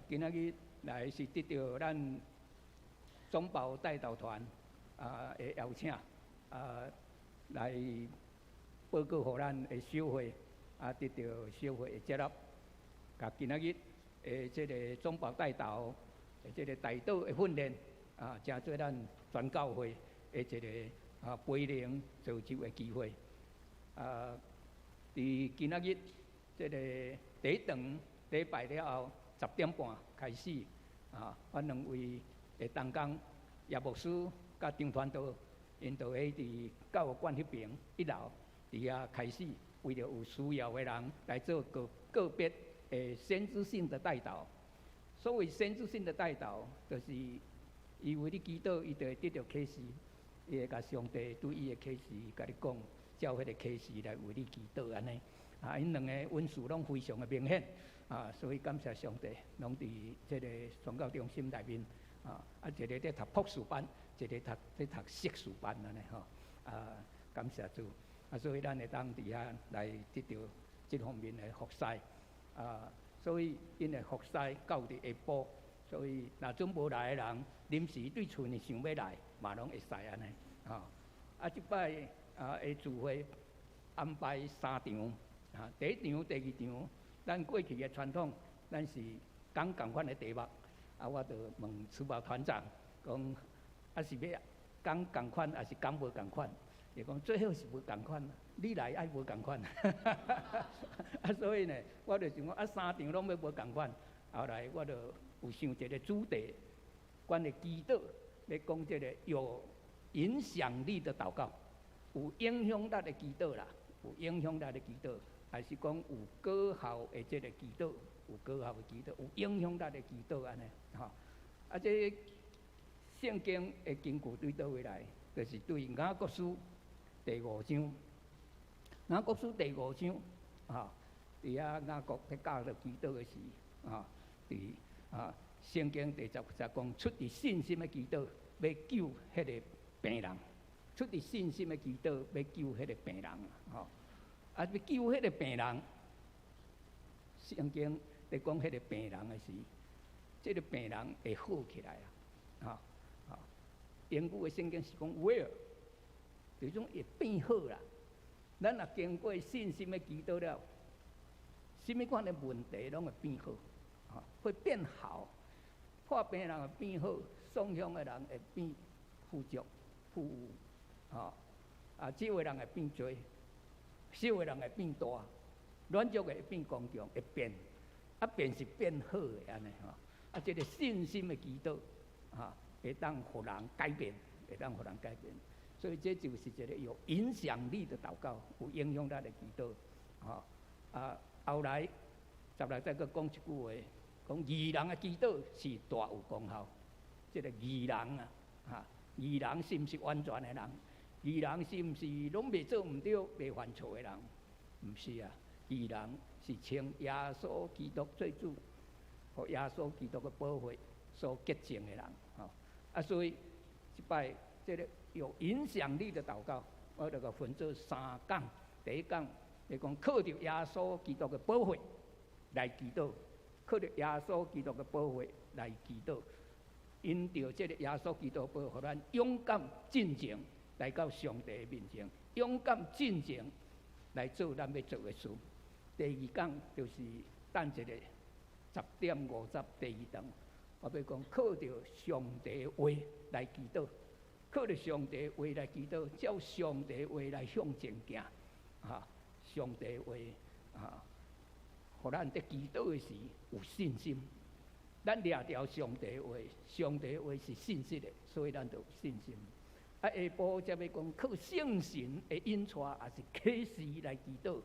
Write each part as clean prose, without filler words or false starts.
今仔日來是得著咱總包代禱團的邀請，來報告予咱的小會，得著小會的接納，共今仔日的這个總包代禱的這个代禱的訓練，成做咱全教會的一个培靈造就的機會。佇今仔日這个第一堂禮拜了後，10點半開始，阮兩位的同工葉牧師佮張傳道，𪜶就會佇教育館彼爿一樓佇遐開始，為著有需要的人來做個個別的先知性的代禱。所謂先知性的代禱，就是伊為你祈禱，伊就會得著啟示，伊會共上帝對伊的啟示共你講，照彼个啟示來為你祈禱按呢。𪜶兩个恩賜攏非常的明顯，所以感謝上帝，攏佇這个宣教中心內面，一个佇讀博士班，一个佇讀碩士班按呢吼，感謝主，所以咱會當佇遐來得著這方面的服侍，所以𪜶的服侍到佇下晡，所以若準無來的人，臨時對厝呢想欲來，嘛攏會使按呢，吼。這擺的聚會安排三場。第一場、第二場，咱過去的傳統，咱是講仝款的題目。我就問慈保團長講，是欲講仝款，抑是講無仝款？伊講最好是無仝款，你來愛無仝款。所以呢，我就想講，三場攏欲無仝款。後來我就有想一个主題，關於祈禱，欲講這个有影響力的禱告，有影響力的祈禱啦，有影響力的祈禱。還是講有果效的這个祈禱，有果效的祈禱，有影響力的祈禱按呢，吼。這聖經的根據對佗位來？就是對雅各書第五章。雅各書第五章，佇遐雅各佇教導祈禱的時，佇聖經第10節講，出自信心的祈禱，欲救彼个病人；出自信心的祈禱，欲救彼个病人，吼。欲救彼个病人，聖經佇講彼个病人的時，這个病人會好起來啊！英語的聖經是講 well，就是講會變好啦。咱若經過信心的祈禱了，啥物款的問題攏會變好，會變好。破病人會變好，喪鄉的人會變富足、富有，少的人會變濟。小的人會變大，軟弱的會變剛強，會變，變是變好的按呢吼。這个信心的祈禱，會當予人改變，會當予人改變。所以這就是一个有影響力的禱告，有影響力的祈禱，吼。後來16節閣講一句話，講義人的祈禱是大有功效。這个義人啊，義人是毋是完全的人？義人是毋是攏袂做毋對、袂犯錯的人？毋是啊，義人是稱耶穌基督做主，予耶穌基督的寶血所潔淨的人。吼！所以這擺這个有影響力的禱告，我就共分做三講。第一講，伊講靠著耶穌基督的寶血來祈禱，靠著耶穌基督的寶血來祈禱，因著這个耶穌基督寶血，予咱勇敢進前來到上帝的面前，勇敢進前來做咱欲做的事。第二講就是等一下10點50第二堂，我欲講靠著上帝話來祈禱，靠著上帝話來祈禱，照上帝話來向前行。上帝話啊，予咱佇祈禱的時有信心。咱掠著上帝話，上帝話是信實的，所以咱就有信心。下晡才欲講靠聖神的引帶，抑是啟示來祈禱。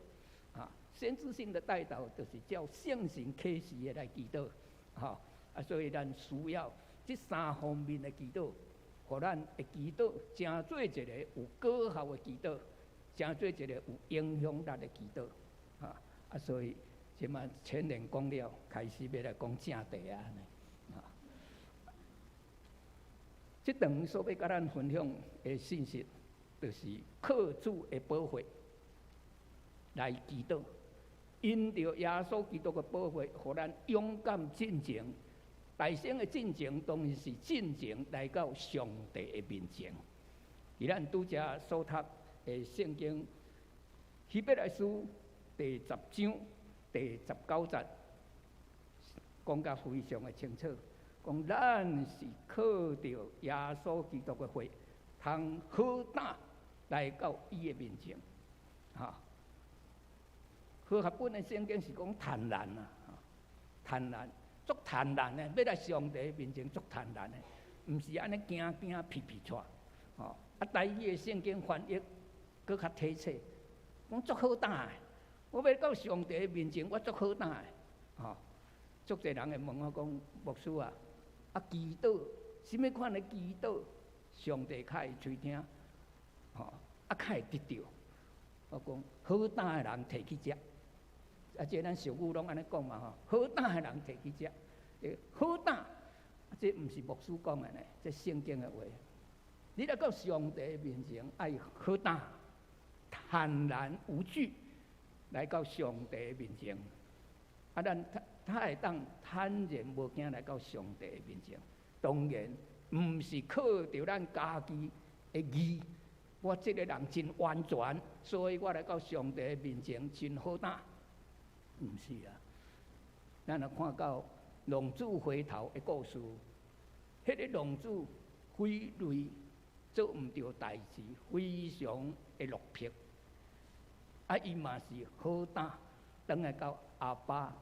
先知性的代禱就是照聖神啟示的來祈禱。吼，所以咱需要這三方面的祈禱，予咱的祈禱成做一個有果效的祈禱，成做一個有影響力的祈禱。所以這馬前言講了，開始欲來講正題啊。這堂所欲共咱分享的信息，就是靠主的寶血來祈禱。因著耶穌基督的寶血，予咱勇敢進前。大聲的進前，當然是進前來到上帝的面前。佇咱拄才所讀的聖經希伯來書第十章第十九節，講甲非常的清楚，講咱是靠著耶穌基督的血，通好膽來到伊的面前。哈，和合本的聖經是講坦然啊，坦然，足坦然的，欲來上帝面前足坦然的，毋是按呢驚驚皮皮掣，吼。啊，台語的聖經翻譯閣較體切，講足好膽的，我欲到上帝面前，我足好膽的，吼。足濟人會問我講，牧師啊，啊祈禱，啥物款的祈禱，上帝較會垂聽，吼，啊較會得著。我講好膽的人提去食，啊，這咱俗語攏按呢講嘛吼，好膽的人提去食，好膽，這毋是牧師講的呢，這聖經的話。你來到上帝面前，愛好膽，坦然無懼，來到上帝面前。啊，咱才才會當坦然無驚來到上帝面前。當然，毋是靠著咱家己的義。我這个人真完全，所以我來到上帝面前真好膽。毋是啊，咱若看到浪子回頭的故事，彼个浪子悔淚做毋著代誌，非常的落魄。啊，伊嘛是好膽，轉來到阿爸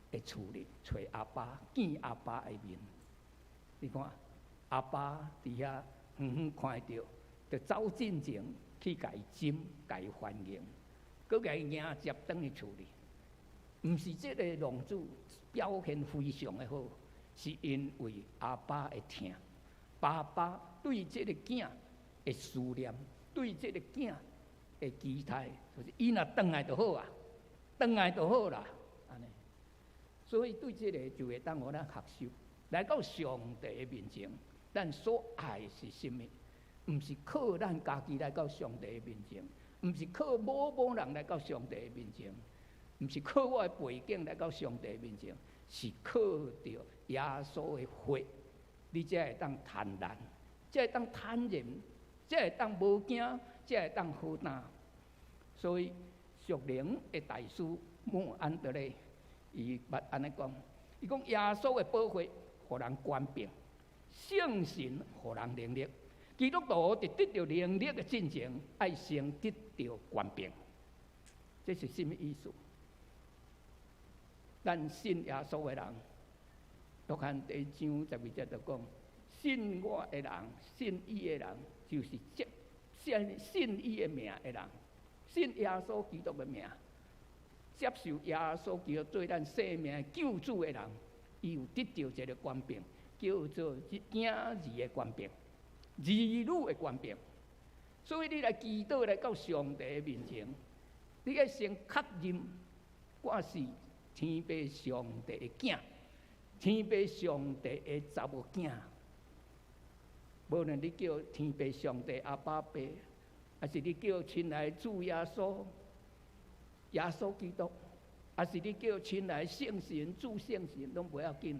的厝裡，揣阿爸，見阿爸的面。你看，阿爸佇遐遠遠看著，就走進前去共伊斟，共伊歡迎，閣共伊迎接轉去厝裡。毋是這个浪子表現非常的好，是因為阿爸的疼，爸爸對這个囝的思念，對這个囝的期待，就是伊若轉來就好啊，轉來就好啦，按呢。所以對這个就會當予咱學習，來到上帝的面前，咱所愛是啥物？毋是靠咱家己來到上帝的面前，毋是靠某某人來到上帝的面前，毋是靠我的背景來到上帝的面前，是靠著耶穌的血，你才會當坦然，才會當坦然，才會當無驚，才會當好膽。所以屬靈的大師穆安德烈，伊捌按呢講，伊講耶穌的寶血予人權柄，聖神予人能力。基督徒佇得著能力的進前，愛先得著權柄。這是啥物意思？咱信耶穌的人，約翰第一章十二節就講：信我的人，信伊的人，就是接信信伊的名的人，信耶穌基督的名，接受耶穌基督做咱生命的救主的人，伊有得著一个權柄，叫做囝兒的權柄，兒女的權柄。所以你來祈禱來到上帝的面前，你愛先確認我是天父上帝的囝，天父上帝的查某囝。無論你叫天父上帝阿爸爸，抑是你叫親愛主耶穌、耶穌基督，抑是你叫親愛聖神、主聖神，攏無要緊。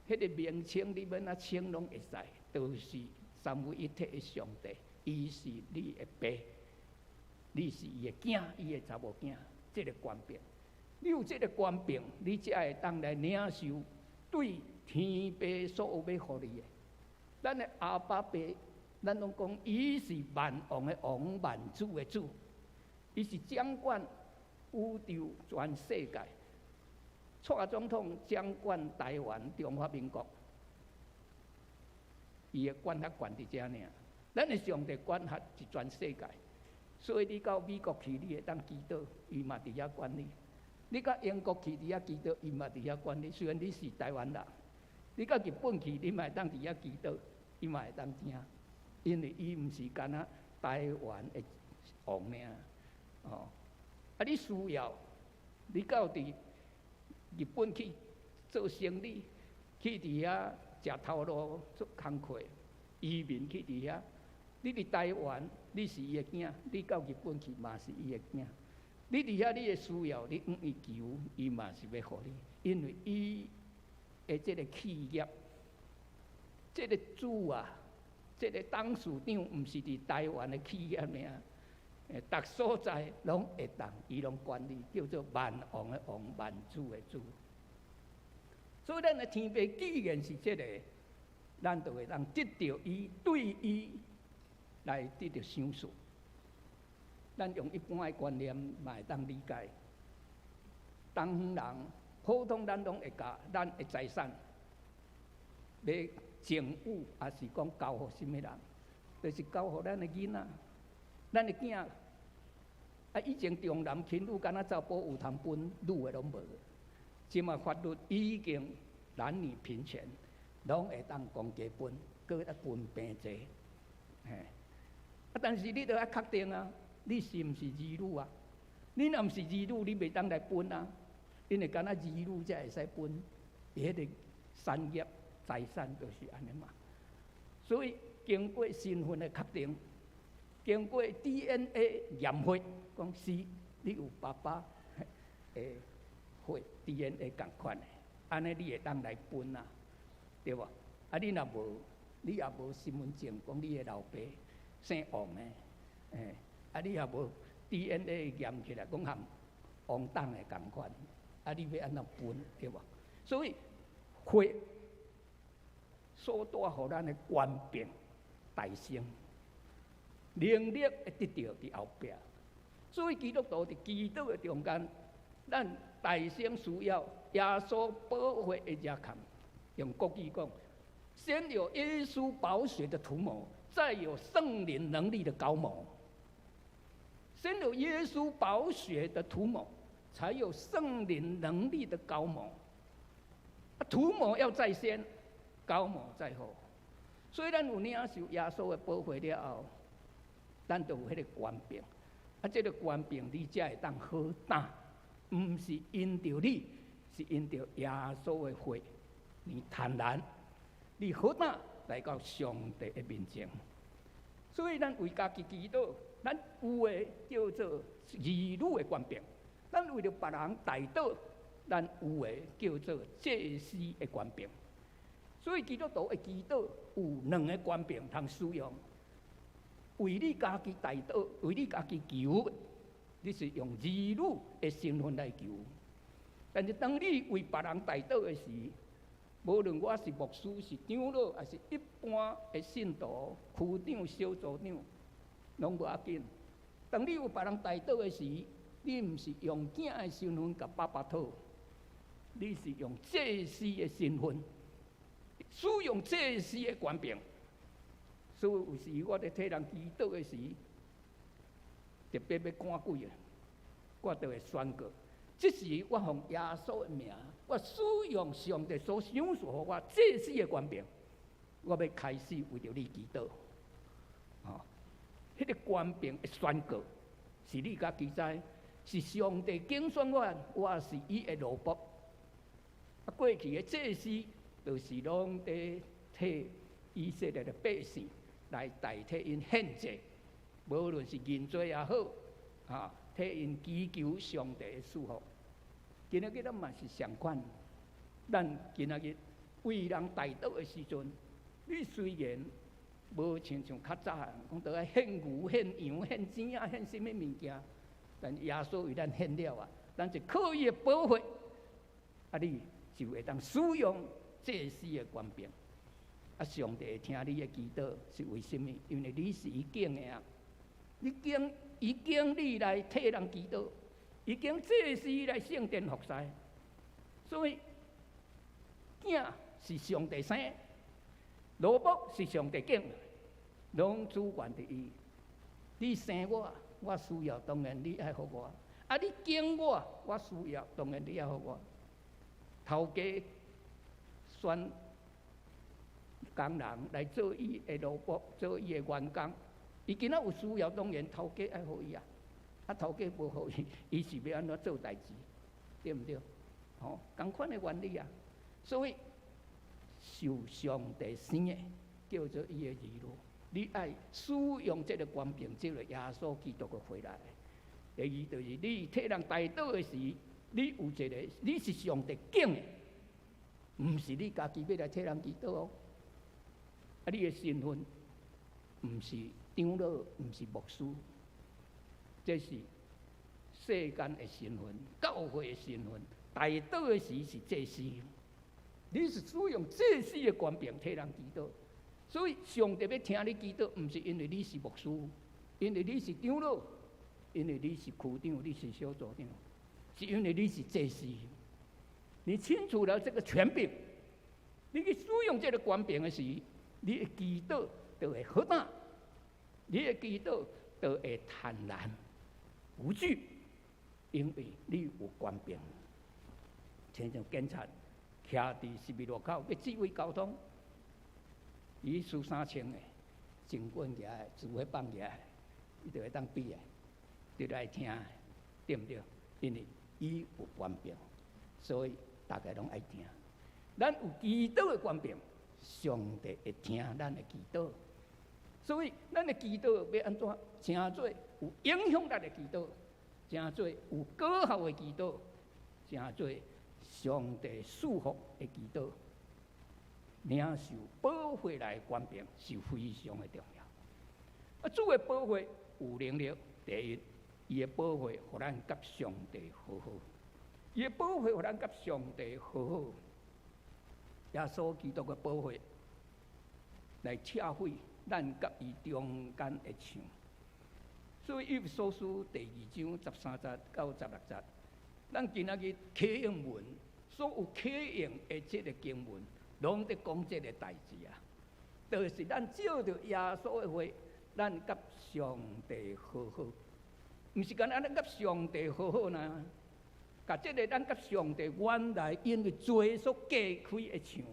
彼个名稱你欲按怎稱攏會使，都是三位一體的上帝，伊是你的爸，你是伊的囝，伊的查某囝，這个權柄。你有這个權柄，你才會當來領受對天父所有欲予你的。咱的阿爸爸，咱攏講伊是萬王的王，萬主的主，伊是掌管宇宙全世界。蔡總統掌管台灣中華民國，伊的管轄權佇遮爾。咱的上帝管轄是全世界，所以你到美國去，你會當祈禱，伊嘛佇遐管你；你到英國去，佇遐祈禱，伊嘛佇遐管你。雖然你是台灣人，你到日本去，你嘛會當佇遐祈禱，伊嘛會當聽，因為伊毋是干焦台灣的王爾。哦，啊，你需要，你到佇日本去做生意，去佇遐食頭路做工課，移民去佇遐。你佇台灣，你是伊的囝；你到日本去嘛是伊的囝。你佇遐你的需要，你向伊求，伊嘛是欲予你，因為伊的這個企業，這個主啊，這個董事長毋是佇台灣的企業爾，逐所在攏會當，伊攏管理，叫做萬王的王，萬主的主。所以咱的天父既然是這個，咱就會當得著伊，對伊來得著賞賜。咱用一般的觀念嘛會當理解。東方人普通咱攏會共咱的財產，欲贈予，抑是講交予啥物人，就是交予咱的囡仔、咱的囝。啊，以前重男輕女，敢若查埔有通分，女的攏無。這馬法律已經男女平權，攏會當公家分，閣愛分平濟。嘿，啊，但是你著愛確定啊，你是毋是兒女啊？你若毋是兒女，你袂當來分啊。因為敢若兒女才會使分，伊彼個產業財產就是按呢嘛。所以經過身份的確定，經過 DNA 驗血，講是你有爸爸的血 DNA 仝款的，按呢你會當來分啊，對無？啊，你若無，你也無身份證，講你的老爸姓王的，欸，啊，你也無 DNA 驗起來，講和王董的仝款，啊，你欲按怎分，對無？所以血所帶予咱的權柄大升，能力會得著佇後壁。所以基督徒佇祈禱的中間，咱大聲需要耶穌寶血的遮看，用國語講，先有耶穌寶血的塗抹，再有聖靈能力的膏抹。先有耶穌寶血的塗抹，才有聖靈能力的膏抹。塗抹要在先，膏抹在後。所以咱有領受耶穌的寶血了後，咱就有彼個權柄。啊，這個權柄你才會當好擔，毋是因著你，是因著耶穌的血，你坦然，你好膽來到上帝的面前。所以咱為家己祈禱，咱有的叫做兒女的權柄；咱為著別人代禱，咱有的叫做祭司的權柄。所以基督徒的祈禱有兩个權柄通使用。為你家己代禱，為你家己求，你是用兒女的身份來求。但是當你為別人代禱的時，無論我是牧師、是長老，抑是一般的信徒、區長、小組長，攏無要緊。當你為別人代禱的時，你毋是用囝的身份共爸爸討，你是用祭司的身份，使用祭司的權柄。所以有時我佇替人祈禱的時，特別欲趕鬼的，我就會宣告：這時我奉耶穌的名，我使用上帝所賞賜予我祭司的權柄，我欲開始為著你祈禱。哦，彼個權柄的宣告，是你家己知，是上帝揀選我，我是伊的奴僕。啊，過去的祭司就是攏佇替以色列的百姓來代替𪜶獻祭，無論是認罪也好，啊，替𪜶祈求上帝的賜福。今仔日咱嘛是相款，咱今仔日為人代禱的時陣，你雖然無親像較早講著愛獻牛、獻羊、獻錢仔、獻啥物物件，但耶穌為咱獻了啊，咱就靠伊的寶血，啊，你就會當使用祭司的權柄。啊，上帝會聽你的祈禱是為啥物？因為你是伊揀的啊！你揀伊揀你來替人祈禱，伊揀祭司來聖殿服侍，所以囝是上帝生，奴僕是上帝揀，攏主權佇伊。你生我，我需要當然你愛予我；啊，你揀我，我需要當然你愛予我。頭家選工人來做伊的奴僕，做伊的員工。伊今仔有需要，當然頭家愛予伊啊。啊，頭家無予伊，伊是欲按怎做代誌？對毋對？吼，仝款的原理啊。所以受上帝生的，叫做伊的兒女。你愛使用這个權柄，這个耶穌基督的血來。第二就是你替人代禱的時，你有一个，你是上帝揀的，毋是你家己欲來替人祈禱哦。啊，你的身份毋是長老，毋是牧師，這是世間的身份，教會的身份。代禱的時是祭司，你是使用祭司的權柄替人祈禱，所以上帝欲聽你祈禱，毋是因為你是牧師，因為你是長老，因為你是區長，你是小組長，是因為你是祭司。你清楚了這個權柄，你去使用這個權柄的時，你的祈禱就會好膽，你的祈禱就會坦然無懼，因為你有權柄。親像警察徛佇十字路口欲指揮交通，伊輸衫穿的，警棍舉來，指揮棒舉來，伊就會當比的，就來聽，對毋對？因為伊有權柄，所以大家攏愛聽。咱有祈禱的權柄，上帝會聽咱的祈禱。所以咱的祈禱欲按怎成做有影響力的祈禱，成做有果效的祈禱，成做上帝賜福的祈禱，領受寶血來權柄是非常的重要。啊，主的寶血有能力，第一，伊的寶血予咱佮上帝和好，伊的寶血予咱佮上帝和好。耶穌基督的寶血來拆毀咱佮伊中間的牆。所以以弗所書第二章13節到16節，咱今仔日啟應文所有啟應的這个經文，攏佇講這个代誌啊，就是咱藉著耶穌的血，咱佮上帝和好，毋是干焦咱佮上帝和好呢？共這个咱佮上帝原來因為罪所隔開的牆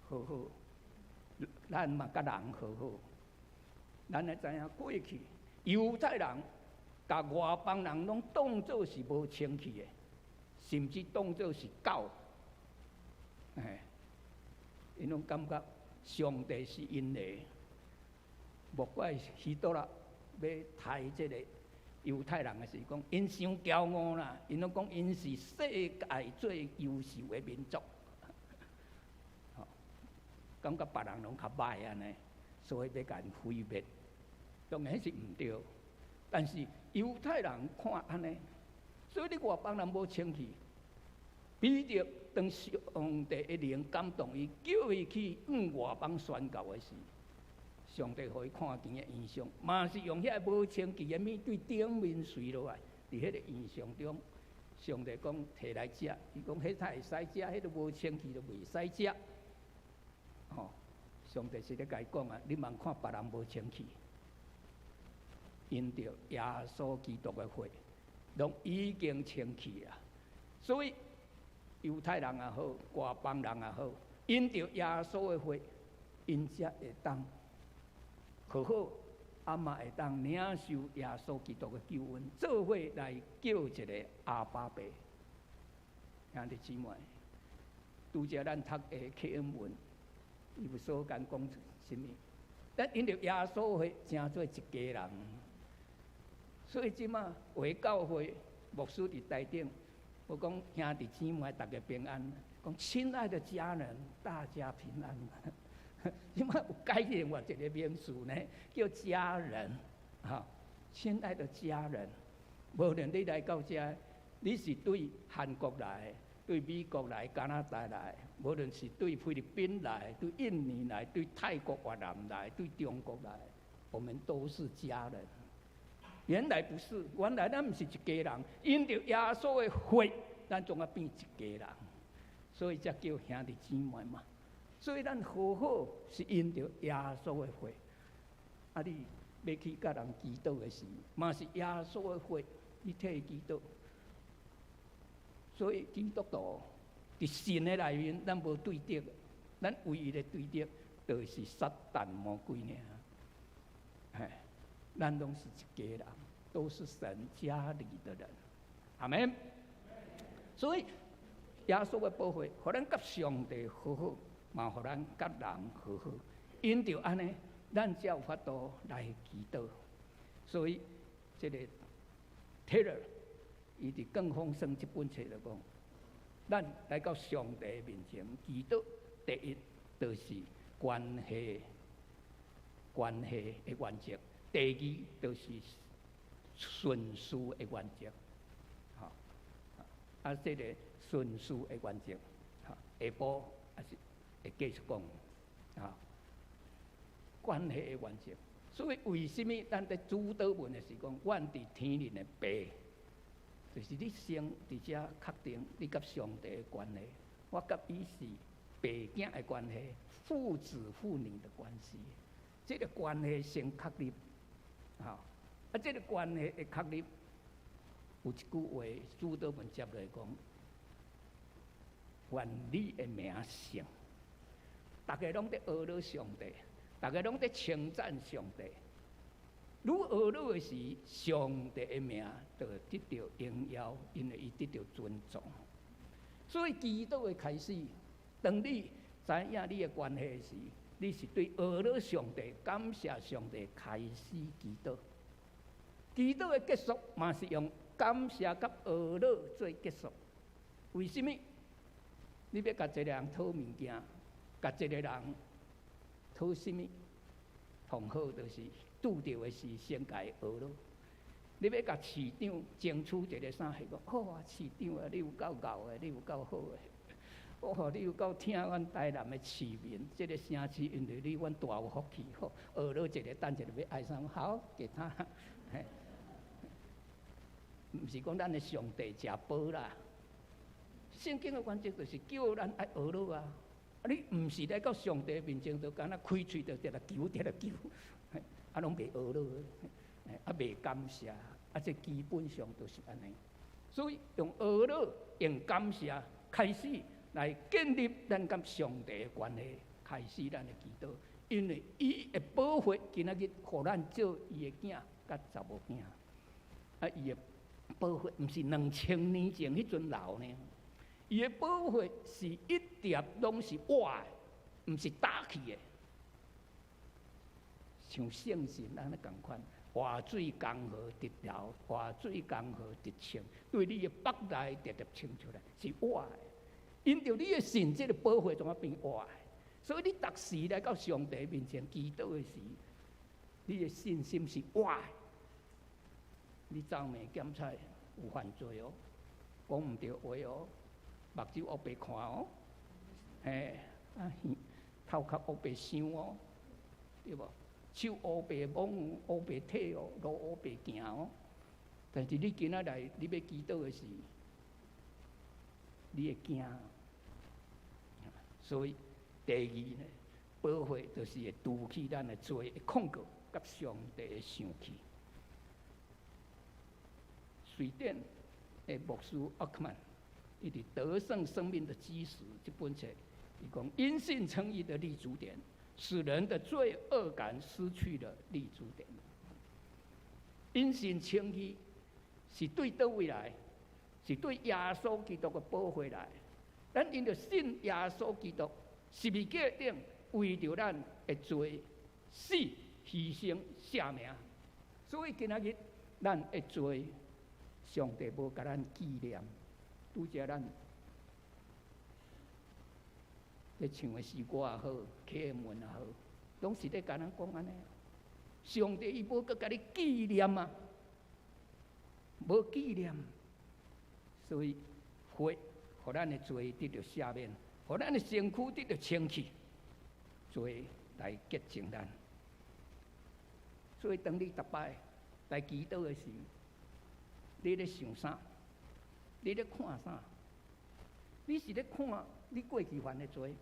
和好，咱嘛佮人和好。咱會知影過去猶太人共外邦人攏當做是無清氣的，甚至當做是狗。嘿，𪜶攏感覺上帝是𪜶的，莫怪希特勒欲刣這個猶太人的時，講𪜶傷驕傲啦，𪜶攏講𪜶是世界最優秀的民族，吼，感覺別人攏較歹按呢，所以欲共𪜶毀滅，當然彼是毋對，但是猶太人看按呢，所以你外邦人無清氣。彼得當上帝的靈感動伊，叫伊去向外邦宣告的時，上帝予伊看見的異象，嘛是用遐个無清氣的物對頂面垂落來，佇彼个異象中，上帝講提來食，伊講彼才會使食，彼个無清氣就袂使食。吼，上帝是咧共伊講啊，你莫看別人無清氣，因著耶穌基督的血，攏已經清氣啊，所以猶太人也好，外邦人也好，因著耶穌的血，𪜶才會當和好，啊嘛會當領受耶穌基督的救恩，做伙來叫一个阿爸父。兄弟姊妹，拄才咱讀的啟應文，以弗所講啥物？咱因著耶穌的血成做一家人，所以這馬回教會牧師佇台頂，我講兄弟姊妹逐家平安，講親愛的家人，大家平安。這馬有改另外一个名詞呢，叫家人，哈，親愛的家人，無論你來到遮，你是對韓國來，對美國來、加拿大來，無論是對菲律賓來、對印尼來、對泰國、越南來、對中國來，我們都是家人。原來不是，原來咱毋是一家人，因著耶穌的血，咱總啊變一家人，所以才叫兄弟姊妹嘛。所以咱和好是因著耶穌的血。啊，你欲去共人祈禱的時，嘛是耶穌的血，你替伊祈禱。所以基督徒佇神的內面，咱無對敵，咱唯一的對敵就是撒旦魔鬼爾。嘿，咱攏是一家人，都是神家裡的人。阿門。所以耶穌的寶血，予咱佮上帝和好，嘛予咱佮人和好。因著按呢，咱才有法度來祈禱。所以這个 Taylor，伊佇《更豐盛》這本冊就講，咱來到上帝面前祈禱，第一就是關係的原則，第二就是順序的原則。吼，啊，這个順序的原則，吼，下晡還是會繼續講，啊，關係的原則。所以為什麼咱佇主禱文的時講，阮佇天頂的爸，就是你先佇遮確定你佮上帝的關係，我佮伊是爸囝的關係，父子父女的關係，這个關係先確立，吼，啊，這个關係的確立，有一句話主禱文接落來講，願你的名聖，逐家攏佇呵咾上帝。逐家攏佇稱讚上帝，愈呵咾的時，上帝的名就會得著榮耀，因為伊得著尊重。所以祈禱的開始，當你知影你的關係時，你是對呵咾上帝、感謝上帝開始祈禱。祈禱的結束嘛是用感謝佮呵咾做結束。為什麼？你欲共一個人討物件，共一個人討啥物？上好就是拄著的時先共伊呵咾。你欲共市長爭取一个啥？彼講好啊，市長啊，你有夠𠢕的，你有夠好的。哦，你有夠疼阮台南的市民，這个城市因為你，阮大有福氣。好，呵咾一个，等一下欲愛啥？好，給他。毋是講咱的上帝食飽啦。聖經的原則就是叫咱愛呵咾啊。你毋是來到上帝面前，就敢若開喙就直來求，直來求，啊，攏袂呵咾，啊，袂感謝，啊，這基本上就是按呢。所以用呵咾，用感謝開始來建立咱佮上帝的關係，開始咱的祈禱。因為伊的寶血今仔日予咱做伊的囝佮查某囝，啊，伊的寶血毋是2000年前彼陣流呢。伊的寶血是一直攏是活的，毋是焦去的。像聖神按呢仝款，活水江河直流，活水江河直衝，對你的腹內直直衝出來，是活的。因著你的信，這个寶血怎啊變活的？所以你逐時來到上帝面前祈禱的時，你的信心是活的。你走暝檢查有犯罪哦，講毋對話哦。目睭烏白看哦，嘿，啊頭殼烏白想哦，對無？手烏白摸，烏白提哦，路烏白行哦。但是你今仔來，你欲祈禱的時，你會驚。所以第二呢，寶血就是會除去咱的罪的控告，佮上帝的生氣。瑞典的牧師奧克曼，伊佇《得勝生命的基石》這本冊，伊講因信稱義的立足點，使人的罪惡感失去了立足點。因信稱義是對佗位來？是對耶穌基督的寶血來。咱因著信耶穌基督，十字架頂為著咱的罪死犧牲捨命，所以今仔日咱的罪，上帝無共咱紀念。拄才咱咧唱的詩歌也好，啟文也好，攏是咧共咱講按呢。上帝伊無閣共你紀念啊，無紀念，所以血予咱的罪得著赦免，予咱的身軀得著清氣，罪來潔淨咱。所以當你逐擺來祈禱的時，你咧想啥？你咧看啥？你是咧看你過去犯的罪？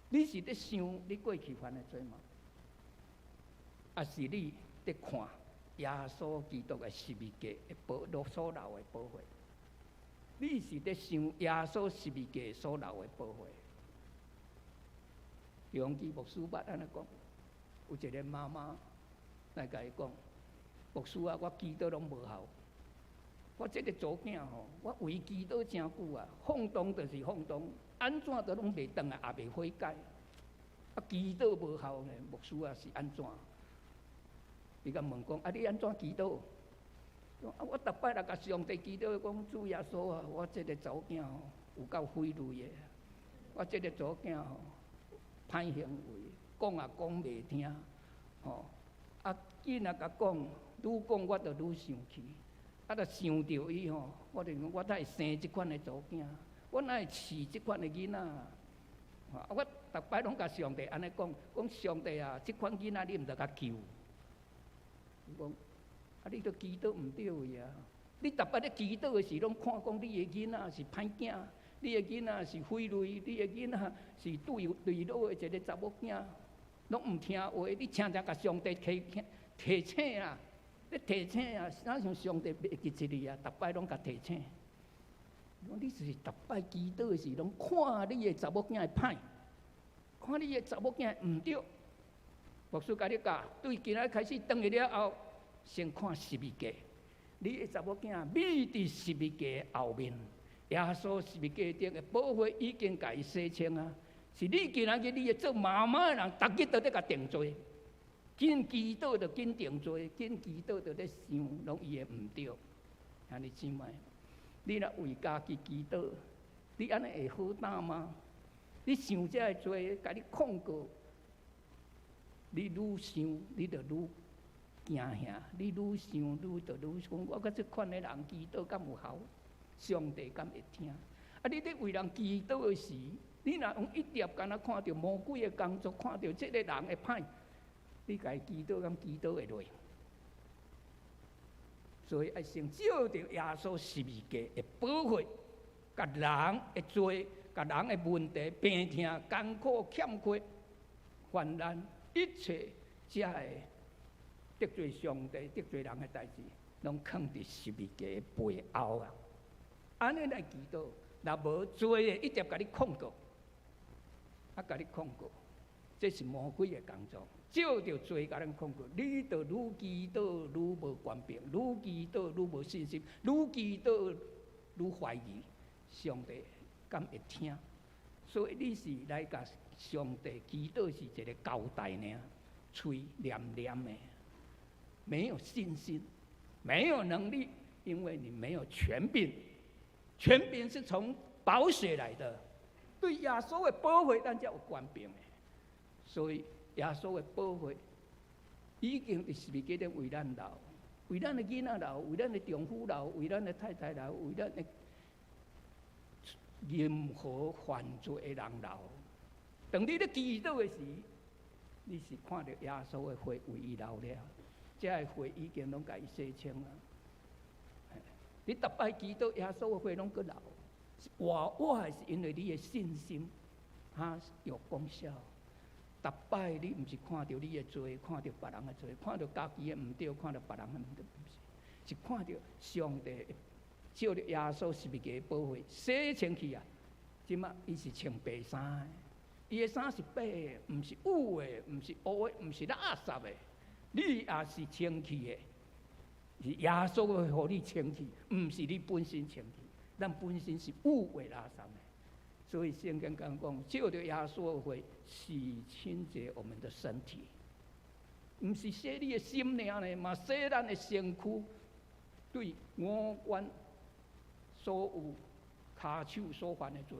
你是咧想你過去犯的罪嗎？抑是你咧看耶穌基督的十字架的寶所流的寶血？你是咧想耶穌十字架所流的寶血？楊基牧師捌按呢講，有一个媽媽來共伊講：牧師啊，我祈禱攏無效。我這个查某囝吼，我為祈禱誠久啊，放蕩就是放蕩，按怎都攏袂轉來，也袂悔改。啊，祈禱無效呢，牧師啊是按怎？伊共問講：啊，你按怎祈禱？啊，我逐擺來共上帝祈禱，講主耶穌啊，我這个查某囝吼有夠匪類的，我這个查某囝吼歹行為，講也講袂聽，吼，啊，緊仔共講，愈講我就愈生氣，啊，若想著伊吼，我就講我哪會生這款的查某囝，我哪會飼這款的囡仔？啊，我逐擺攏共上帝按呢講，講上帝啊，這款囡仔你毋著共救。伊講，啊，你都祈禱毋對位啊！你逐擺咧祈禱的時，攏看講你的囡仔是歹囝，你的囡仔是匪類，你的囡仔是對對老的一个查某囝，攏毋聽話。你常常共上帝提提醒啊，你提醒啊，哪像上帝袂記得你啊？逐擺攏共提醒。講你是逐擺祈禱的時，攏看你的查某囝的歹，看你的查某囝毋對。牧師共你教，對今仔開始轉去了後，先看十字架，你的查某囝覕佇十字架後面，耶穌十字架頂的寶血已經共伊洗清啊！是你今仔日你的做媽媽的人，逐日都咧共定罪，緊祈禱就緊定罪，緊祈禱就咧想，攏伊的毋對。兄弟姊妹，你若為家己祈禱，你按呢會好擔嗎？你想這个罪，共你控告，你愈想，你就愈驚嚇，你愈想愈就愈講，我佮這款的人祈禱敢有效？上帝敢會聽？啊，你咧為人祈禱的時，你若用一點敢若看著魔鬼的工作，看著這个人的歹，你共伊祈禱敢祈禱會落？所以愛先照著耶穌十字架的寶血，共人的罪、共人的問題、病痛、艱苦、欠缺、患難，一切這个得罪上帝、得罪人的代誌，攏囥佇十字架的背後啊！按呢來祈禱，若無罪會一直共你控告，啊，共你控告，這是魔鬼的工作。照著罪共咱控告，你就愈祈禱愈無權柄，愈祈禱愈無信心，愈祈禱愈懷疑上帝敢會聽。所以你是來共上帝祈禱是一个交代爾，喙黏黏的，沒有信心，沒有能力，因為你沒有權柄。權柄是從寶血來的，對耶穌的寶血，咱才有權柄的。所以耶穌的寶血已經佇十字架頂為咱流，為咱的囡仔流，為咱的丈夫流，為咱的太太流，為咱的任何犯罪的人流。當你咧祈禱的時，你是看著耶穌的血為伊流了，這个血已經攏共伊洗清啊。你逐擺祈禱，耶穌的血攏閣流，活活的是因為你的信心，哈有功效。逐擺你毋是看著你的罪，看著別人的罪，看著家己的毋對，看著別人的毋對，毋是，是看著上帝照著耶穌十字架的寶血洗清去啊！這馬伊是穿白衫的，伊的衫是白的，毋是污的，毋是烏的，毋是垃圾的，你也是清氣的。是耶穌會予你清氣，毋是你本身清氣。咱本身是污穢垃圾的，所以聖經講講，藉著耶穌的血洗清潔我們的身體，毋是洗你的心爾呢，嘛洗咱的身軀，對五官所有跤手所犯的罪，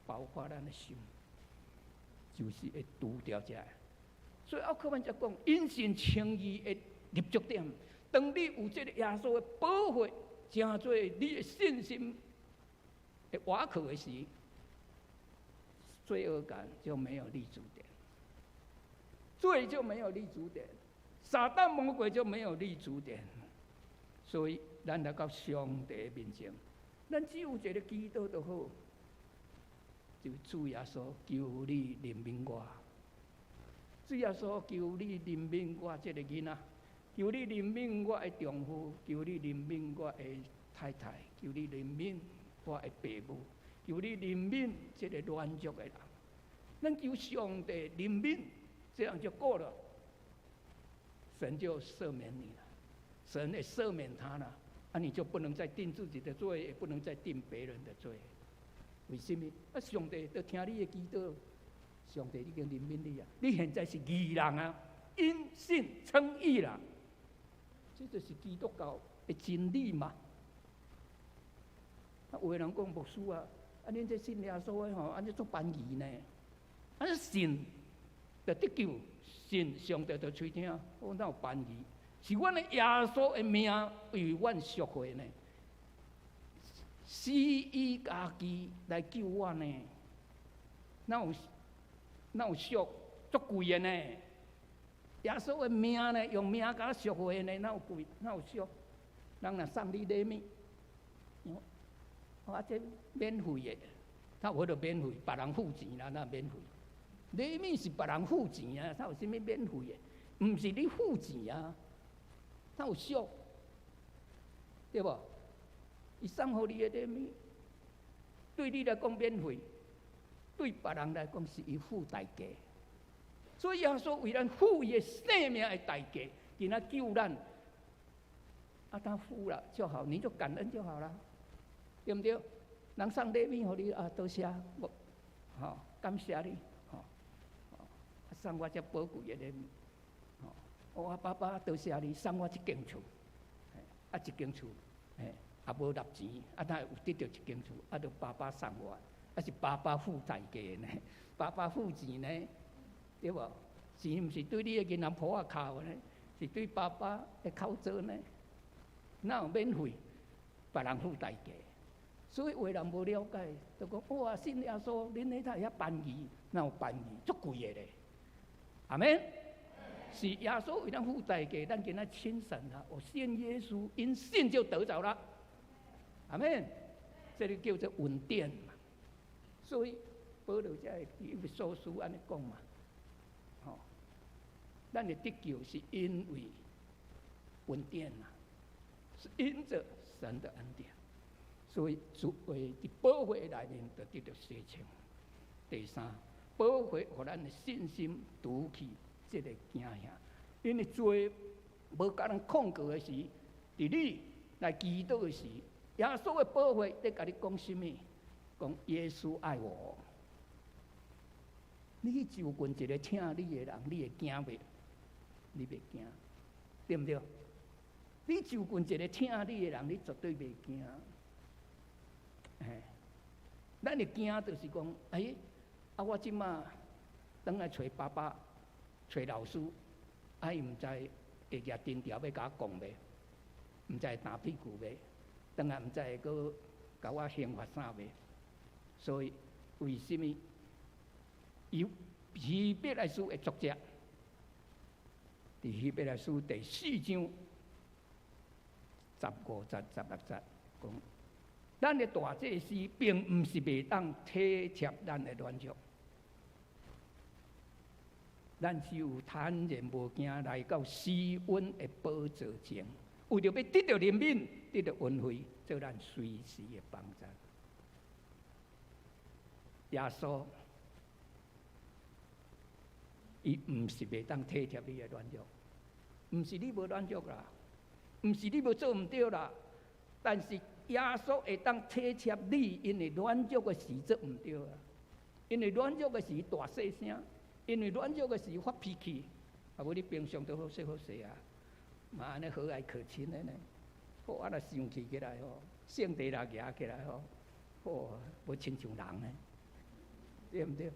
包括咱的心，就是會除掉這个。所以奧克曼才講，因信稱義的立足點。當你有這个耶穌的寶血，成做你的信心的倚靠的時，罪惡感就沒有立足點，罪就沒有立足點，撒旦魔鬼就沒有立足點。所以，咱來到上帝面前，咱只有一个祈禱就好，就主耶穌求你憐憫我，主耶穌求你憐憫我這个囡仔。求你憐憫我的丈夫，求你憐憫我的太太，求你憐憫我的爸母，求你憐憫這个軟弱的人。咱求上帝憐憫，這樣就夠了，神就赦免你了，神也赦免他了，啊，你就不能再定自己的罪，也不能再定別人的罪。為什麼？啊，上帝都聽你的祈禱，上帝已經憐憫你啊！你現在是義人啊，因信稱義啦。這就是基督教的的真理嘛。啊，有的人講牧師啊，啊，恁這信耶穌的吼，按呢足便宜呢？啊，信就得救，信上帝就垂聽，我哪有便宜？是阮的耶穌的命為阮贖回呢，死伊家己來救我呢？哪有俗足貴的呢？耶穌的命呢？用命共贖回呢？哪有貴？哪有俗？人若送你禮物，啊，這免費的，他有彼個免費，別人付錢啦，哪免費？禮物是別人付錢啊，哪有啥物免費的？毋是你付錢啊，哪有俗？對無？伊送予你的禮物，對你來講免費，對別人來講是伊付代價。所以耶穌為咱付伊的性命的代價，今仔救咱。啊，他付了就好，你就感恩就好了，對毋對？人送禮物予你啊，多謝，我，吼，感謝你，吼，送我這寶貴的禮物，吼，我爸爸多謝你送我這間厝，啊，這間厝，嘿，也無納錢，啊，他有得著一間厝，啊，就爸爸送我，啊是爸爸付代價呢，爸爸付錢呢，對無？錢毋是對你的銀行簿仔扣呢，是對爸爸的口座呢。哪有免費？別人付代價，所以有的人無了解，就講哇，信耶穌，恁彼會遐便宜？哪有便宜？足貴的咧。阿們，是耶穌為咱付代價，咱今仔親神啊！我信耶穌，因信就得著了。阿們，這個叫做恩典嘛。所以保羅才會以弗所書按呢講嘛，吼，咱的得救是因為恩典啊。是因着神的恩典，所以主會佇寶血內面就得著洗清。第三，寶血予咱的信心除去這个驚嚇，因為罪無共咱控告的時，佇你來祈禱的時，耶穌的寶血佇共你講啥物？講耶穌愛我。你去就近一个疼你的人，你會驚袂？你袂驚，對毋對？你就近一个疼你的人，你絕對袂驚。嘿，咱會驚就是講，欸，啊，我這馬轉來揣爸爸、揣老師，啊，伊毋知會舉藤條欲共我摃袂？毋知會打屁股袂？轉來毋知會閣共我刑罰啥袂？所以為啥物？有希伯來書的作者，佇希伯來書第四章15節、16節講，咱的大祭司並毋是袂當體貼咱的軟弱，咱只有坦然無驚來到施恩的寶座前，為著欲得著憐憫，得著恩惠，做咱隨時的幫助。耶穌，伊毋是袂當體貼你的軟弱，毋是你無軟弱啦，毋是你無做毋對啦，但是耶穌會當體貼你，因為軟弱的時做毋對啊，因為軟弱的時大細聲，因為軟弱的時發脾氣，啊無你平常都好勢好勢啊，嘛按呢和藹可親的呢，好啊若生氣起來吼，性地若舉起來吼，好無親像人呢，對毋對？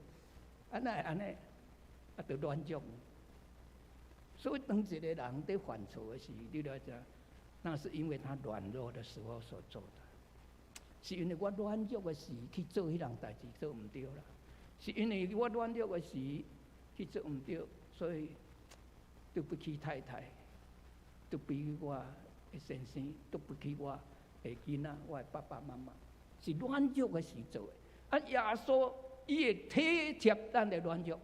啊哪會按呢？啊，就軟弱。所以當一個人佇犯錯的時，你著知，那是因為他軟弱的時候所做的，是因為我軟弱的時去做彼項代誌做毋對啦，是因為我軟弱的時去做毋對，所以對不起太太，對不起我的先生，對不起我的囡仔，我的爸爸媽媽，是軟弱的時做的。啊，耶穌伊會體貼咱的軟弱。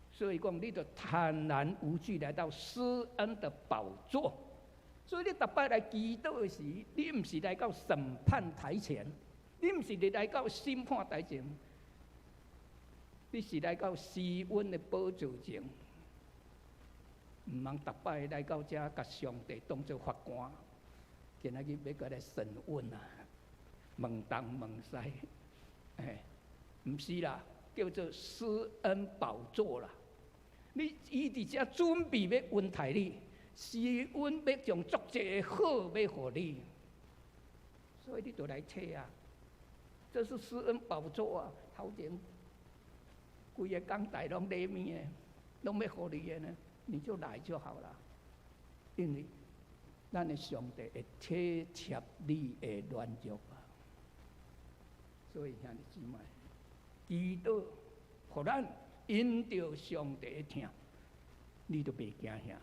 所以講，你就坦然無懼來到施恩的寶座。所以你逐擺來祈禱的時，你毋是來到審判台前，你毋是來到審判台前，你是來到施恩的寶座前。毋通逐擺來到遮，共上帝當做法官，今仔日欲共來審問啊，問東問西，欸，毋是啦，叫做施恩寶座啦。你伊佇遮準備欲恩待你，施恩欲將足濟好欲予你，所以你就來揣啊！這是施恩寶座啊，頭前規个講台攏裡面的，攏欲予你的呢，你就來就好了。因為咱的上帝會體貼你的軟弱啊，所以兄弟姊妹，祈禱予咱因著上帝的疼，你就袂驚嚇。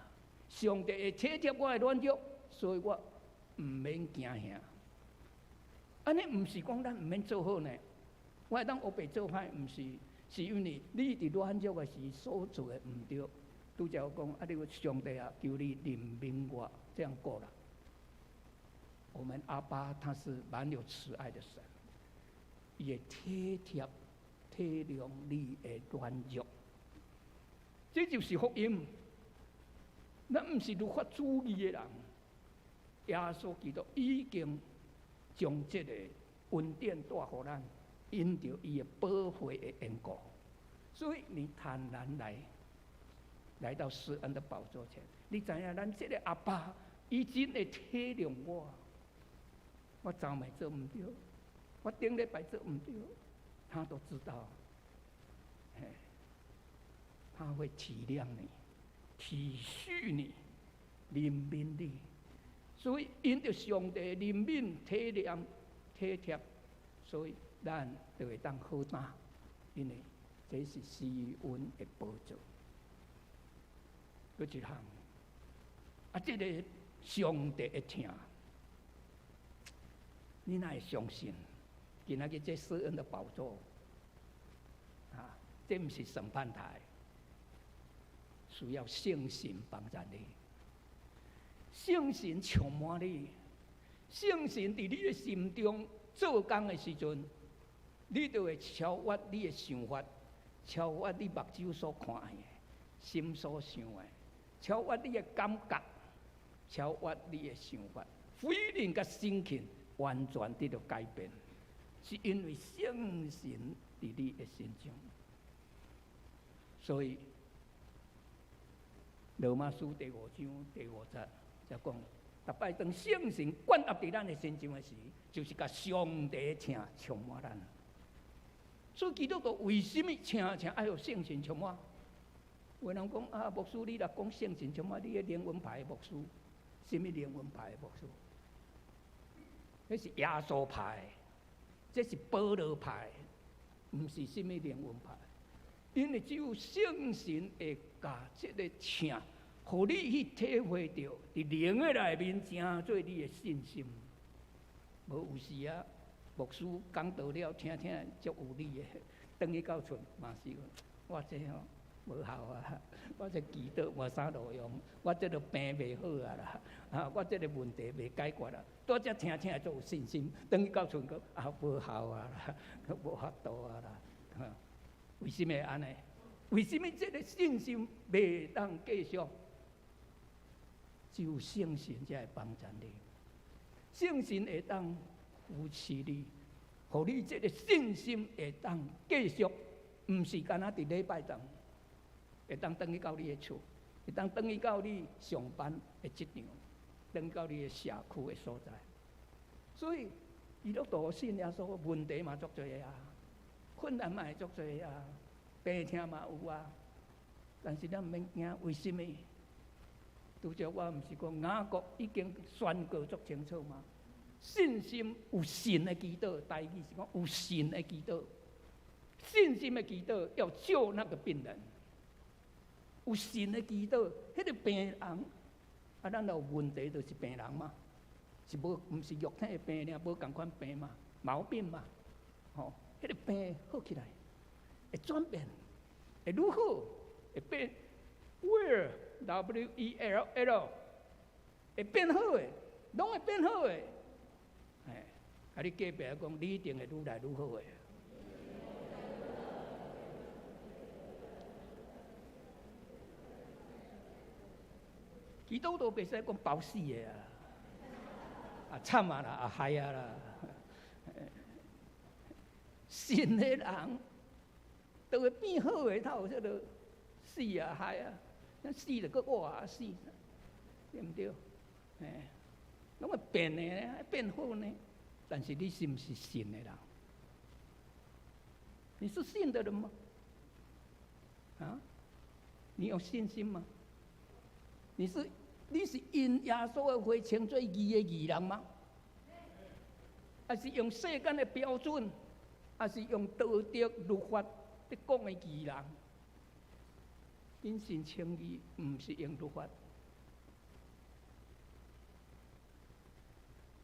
上帝會體貼我的軟弱，所以我毋免驚嚇。按呢毋是講咱毋免做好呢，我會當烏白做歹，毋是，是因為你佇軟弱的時所做的毋對。拄才講啊，你上帝啊，求你憐憫我，這樣夠了。我們阿爸他是滿有慈愛的神，伊會體貼體諒你的軟弱，這就是福音。咱毋是律法主義的人，耶穌基督已經將這個恩典帶予咱，因著伊的寶血的緣故，所以你坦然來。來到施恩的寶座前，你知影咱這個阿爸，伊真會體諒我。我昨暝做毋對，我頂禮拜做毋對，他都知道。嘿，他會體諒你、體恤你、憐憫你。所以因著上帝憐憫、體諒、體貼，所以咱就會當好擔，因為這是施恩的寶座。閣一項，啊！這个上帝的疼，你若會相信？今仔日這施恩的寶座，啊，這毋是審判台，需要聖神幫助你，聖神充滿你，聖神佇你的心中做工的時陣，你就會超越你的想法，超越你目睭所看的，心所想的，超越你的感覺，超越你的想法，feeling佮心情完全得著改變，是因為聖神佇你的心中。所以羅馬書第五章第五節才講，逐擺當聖神灌壓佇咱的身上的時，就是共上帝的疼充滿咱。所以基督徒為什麼請請愛予聖神充滿？有人講啊，牧師你若講聖神充滿，你彼靈恩派的牧師，啥物靈恩派的牧師？彼是耶穌派，這是保羅派，毋是啥物靈恩派。因為只有聖神會共這个疼，予你去體會著，佇靈的內面成做你的信心。無有時啊，牧師講道了，聽聽足有理的，轉去到厝嘛是，我這吼無效啊，我這祈禱無啥路用，我這个病袂好啊啦，啊，我這个問題袂解決啊，拄才聽聽足有信心，轉去到厝閣啊無效啊啦，閣無法度啊啦，哈，為啥物會按呢？為啥物這个信心袂當繼續？只有聖神才會幫助你，聖神會當扶持你，予你這个信心會當繼續，毋是干焦佇禮拜堂，會當轉去到你的厝，會當轉去到你上班的職場，轉到你的社區的所在。所以，基督徒信耶穌，問題嘛足濟啊，困難嘛會足濟啊，病痛嘛有啊，但是咱毋免驚，為啥物？拄才我毋是講雅各已經宣告足清楚嗎？信心有信的祈禱，台語是講有信的祈禱，信心的祈禱要救那個病人。有信的祈禱，彼個病人，啊，咱有問題就是病人嘛，是無毋是肉體的病爾，無仝款病嘛，毛病嘛，吼，彼個病好起來，會轉變，會愈好，會變 well W E L L，會變好的，攏會變好的。哎，啊，你隔壁講，你一定會愈來愈好的。基督徒袂使講包死的啊！啊慘啊啦，啊害啊啦！信的人都會變好的，才有這个死啊害啊，死就閣活啊死。對毋對？欸，攏會變的，變好呢。但是你是毋是信的人？你是信的人嗎？啊？你有信心嗎？你是因耶穌的血稱做義的義人嗎？還是用世間的標準？還是用道德律法咧講的義人？因信稱義，毋是用律法。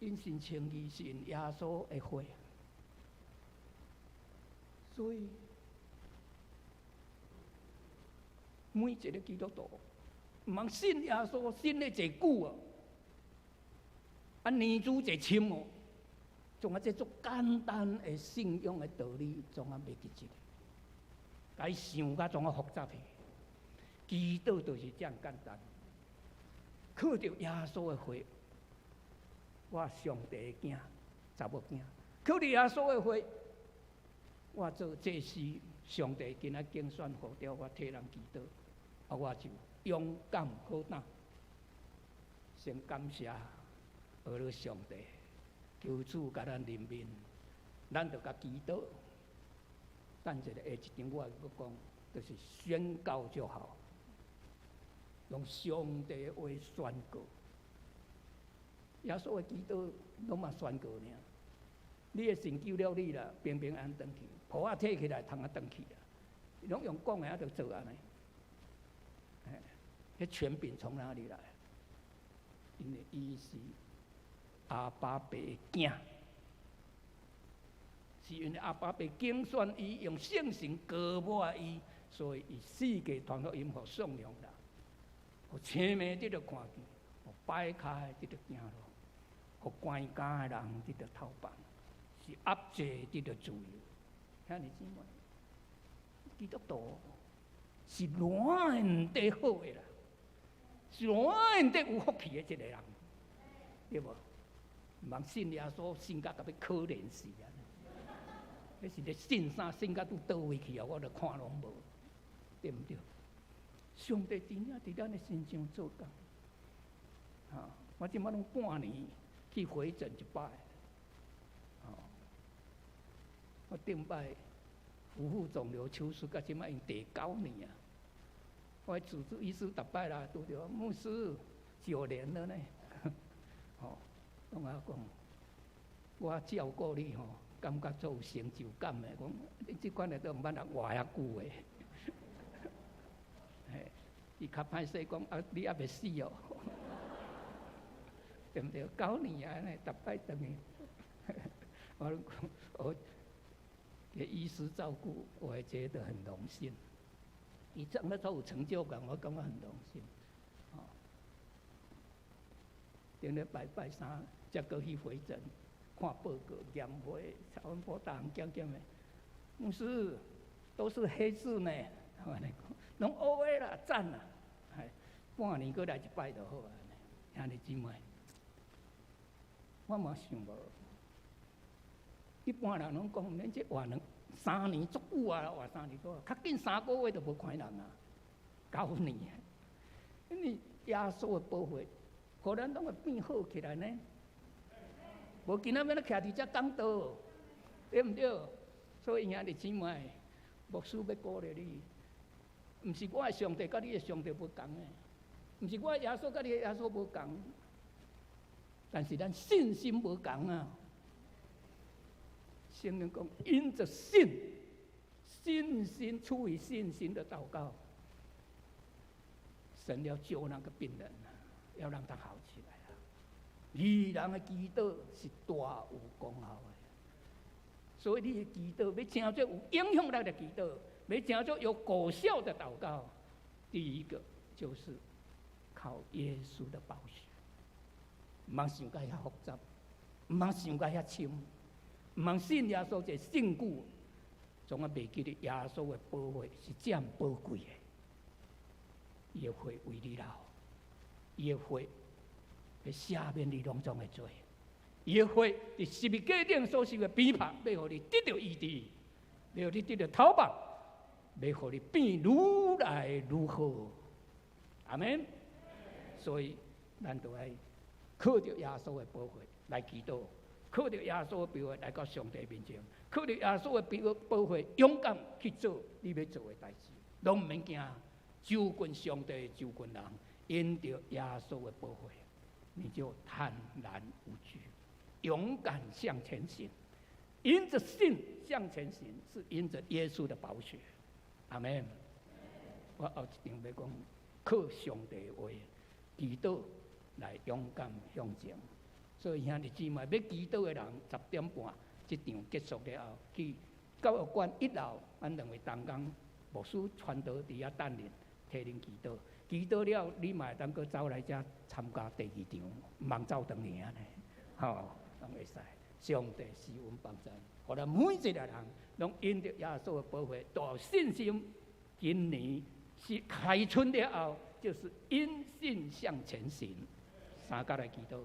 因信稱義是因耶穌的血。所以每一個基督徒，毋通信耶穌信咧濟久啊，啊年資濟深哦，總啊這足簡單的信仰的道理，總啊袂記得，共伊想甲總啊複雜去。祈禱就是遮爾簡單，靠著耶穌的血，我上帝的囝，查某囝，靠著耶穌的血，我做祭司，上帝今仔揀選呼召我替人祈禱，啊，我就勇敢好膽，先感謝阿勒上帝，求主共咱憐憫，咱就共祈禱。等一下下一場我會閣講，就是宣告就好。用上帝的話宣告，耶穌的祈禱攏嘛宣告爾。你的神救了你啦，平平安安轉去，袍仔提起來，通啊轉去啦。攏用講的啊，就做按呢。彼權柄從哪裡來？因為伊是阿爸爸的囝，是因為阿爸爸揀選伊，用聖神膏抹伊，所以伊四界傳福音予喪羊人。予青盲得著看見，予跛跤的得著行路，予關監的人得著透放，是壓制得著自由。兄弟姊妹，基督徒是偌的好的啦，是偌的有福氣的一個人，對無？毋通信耶穌，信甲共欲可憐死啊！彼是咧信啥？信甲拄佗位去啊！我著看攏無，對毋對？上帝真正佇咱的身上做工，哈！我這擺攏半年去回診一擺，吼！我頂擺夫婦腫瘤手術，到這擺已經第九年啊！我主治醫師逐擺來拄著牧師9年了呢，吼！攏共我講，我照顧你吼，感覺足有成就感的。講你這款的都毋捌人活遐久的。伊較歹勢講啊，你猶未死哦，對毋對？九年啊，呢，逐擺轉去，我講我給醫師照顧，我也覺得很榮幸。伊這樣足有成就感，我感覺很榮幸。哦，頂禮拜拜三才閣去回診，看報告、驗血、超音波、逐項檢檢的，牧師都是黑字呢，我按呢講，攏烏的啦，讚啦，半年閣來一擺就好啊。兄弟姊妹，我嘛想無，一般人攏講，恁這活兩三年足久啊，活三年多，較緊3個月就無看人啊，九年，因為耶穌的寶血，予咱攏會變好起來呢。無今仔欲按怎徛佇遮講道，對毋對？所以兄弟姊妹，牧師欲鼓勵你，毋是我的上帝佮你的上帝無仝的，毋是我的耶穌佮你的耶穌無仝，但是咱信心無仝啊。聖經講，因着信，信心出於信心的禱告，神要救那個病人，要讓他好起來啊！義人的祈禱是大有功效的，所以你的祈禱欲成做有影響力的祈禱，欲成做有果效的禱告，第一個就是靠耶穌的寶血，毋通想甲遐複雜，毋通想甲遐深，毋通信耶穌這信久，總啊袂記得耶穌的寶血是這麼寶貴的，伊的血為你流，伊的血會赦免你攏總的罪，伊的血佇十字架頂所受的逼迫，欲予你得著醫治，欲予你得著透放，欲予你變愈來愈好。阿門。所以咱就愛靠著耶穌的寶血來祈禱，靠著耶穌的寶血來到上帝面前，靠著耶穌的寶血勇敢去做你欲做的代誌，攏毋免驚，就近上帝，就近人，因著耶穌的寶血，你就坦然無懼，勇敢向前行。因著信向前行，是因著耶穌的寶血。阿門。我後一場欲講靠上帝的話，祈禱來勇敢向前。所以兄弟姊妹欲祈禱的人，10點半這場結束了後，去教育館一樓，阮兩位同工牧師傳道佇遐等恁，替恁祈禱。祈禱了，你嘛會當閣走來遮參加第二場，毋通走轉去按呢，吼，攏會使。上帝施恩幫助，予咱每一个人攏因著耶穌的寶血，大有信心。今年是開春了後，就是因信向前行。三甲來祈禱，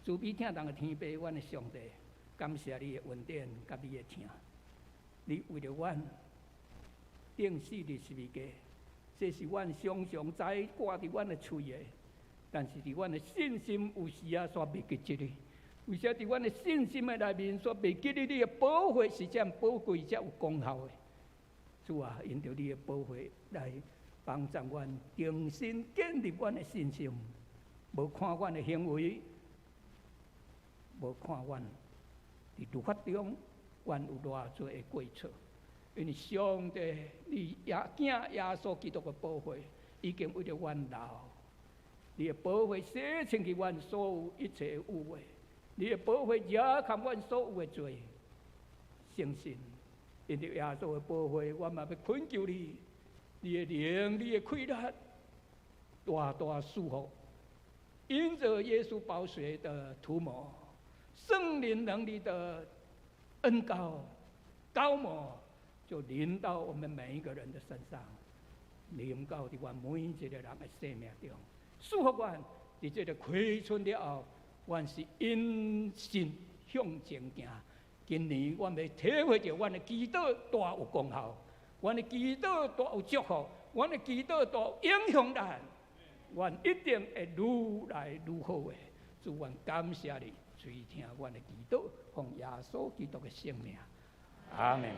慈悲疼人的天父，阮的上帝，感謝你的恩典佮你的疼。你為著阮釘死佇十字架，這是阮常常知掛佇阮的喙的，但是佇阮的信心有時仔煞袂記這个。為啥佇阮的信心的內面，煞袂記得你的寶血是遮寶貴、遮有功效的？主啊，因著你的寶血來幫助阮重新建立阮的信心，無看阮的行為，無看阮佇律法中，阮有偌濟的過錯。因為上帝，你耶囝耶穌基督的寶血已經為著阮流，你的寶血洗清去阮所有一切污穢。你的寶血遮蓋阮所有的罪，相信因著耶穌的寶血，我嘛欲懇求你，你的靈、你的氣力，大大賜福，因著耶穌寶血的塗抹，聖靈能力的恩膏、膏抹，就臨到我們每一個人的身上，臨到佇阮每一個人的生命中，賜福阮佇這个開春了後，阮是因信向前行。今年阮欲體會著，阮的祈禱大有功效，阮的祈禱大有祝福，阮的祈禱大有影響力，阮一定會愈來愈好的。主，阮感謝你，垂聽阮的祈禱，奉耶穌基督的聖名，阿門。